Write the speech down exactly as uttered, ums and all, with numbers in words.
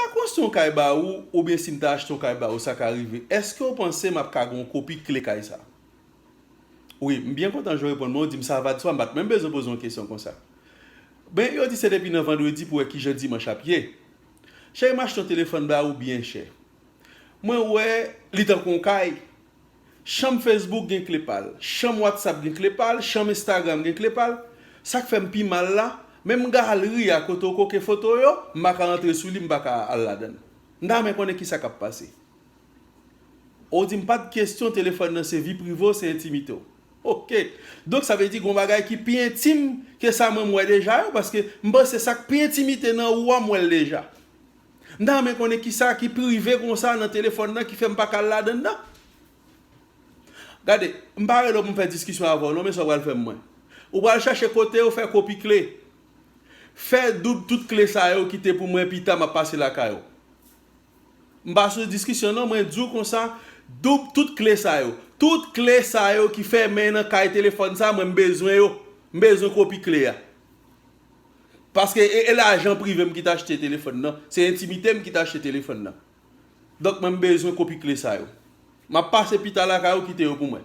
ta konstwi yon kay ba ou, oubyen si m ta achte yon kay ba ou, sa ka rive, èske w panse m ap ka gen yon kopi kle kay sa? Wi, m byen kontan jan w reponn mwen, w di m sa va de swa, m pa t menm bezwen poze yon kesyon konsa. Ben, yo di se depi nan vandredi pou wè kijan dimanch ap ye. Cheri, m achte yon telefòn ba ou byen chè. Mwen wè li tankou yon kay. Chanm Facebook gen kle pa l, chanm WhatsApp gen kle pa l, chanm Instagram gen kle pa l. Sa k fè m pi mal la, menm galri a kote w koke foto yo, m pa ka antre sou li, m pa ka al ladan l. M ta renmen konnen kisa k ap pase. Ou di m pa t kesyon, telefòn nan se vi prive w, se entimite w. Oke. Donk sa vle di gon bagay ki pi entim ke sa mwen m wè deja yo, paske m panse sa k pi entimite nan ou a m wè l deja. M ta renmen konnen kisa ki prive konsa nan telefòn nan ki fè m pa ka al ladan l nan. Gade, m pa rele w pou m fè diskisyon avè w non, men sa w pral fè m mwen. Ou pral chache kote yo fè kopi kle. Fè doub tout kle sa yo kite pou mwen, pita m ap pase lakay ou. M pa sou diskisyon non, mwen di w konsa, doub tout kle sa yo. Tout kle sa yo ki fèmen nan kay telefòn sa, mwen m bezwen yo. M bezwen kopi kle a. Paske e, e lajan prive m ki t achte telefòn nan. Se entimite m ki t achte telefòn nan. Donk mwen m bezwen kopi kle sa yo. M ap pase pita lakay ou, kite yo pou mwen.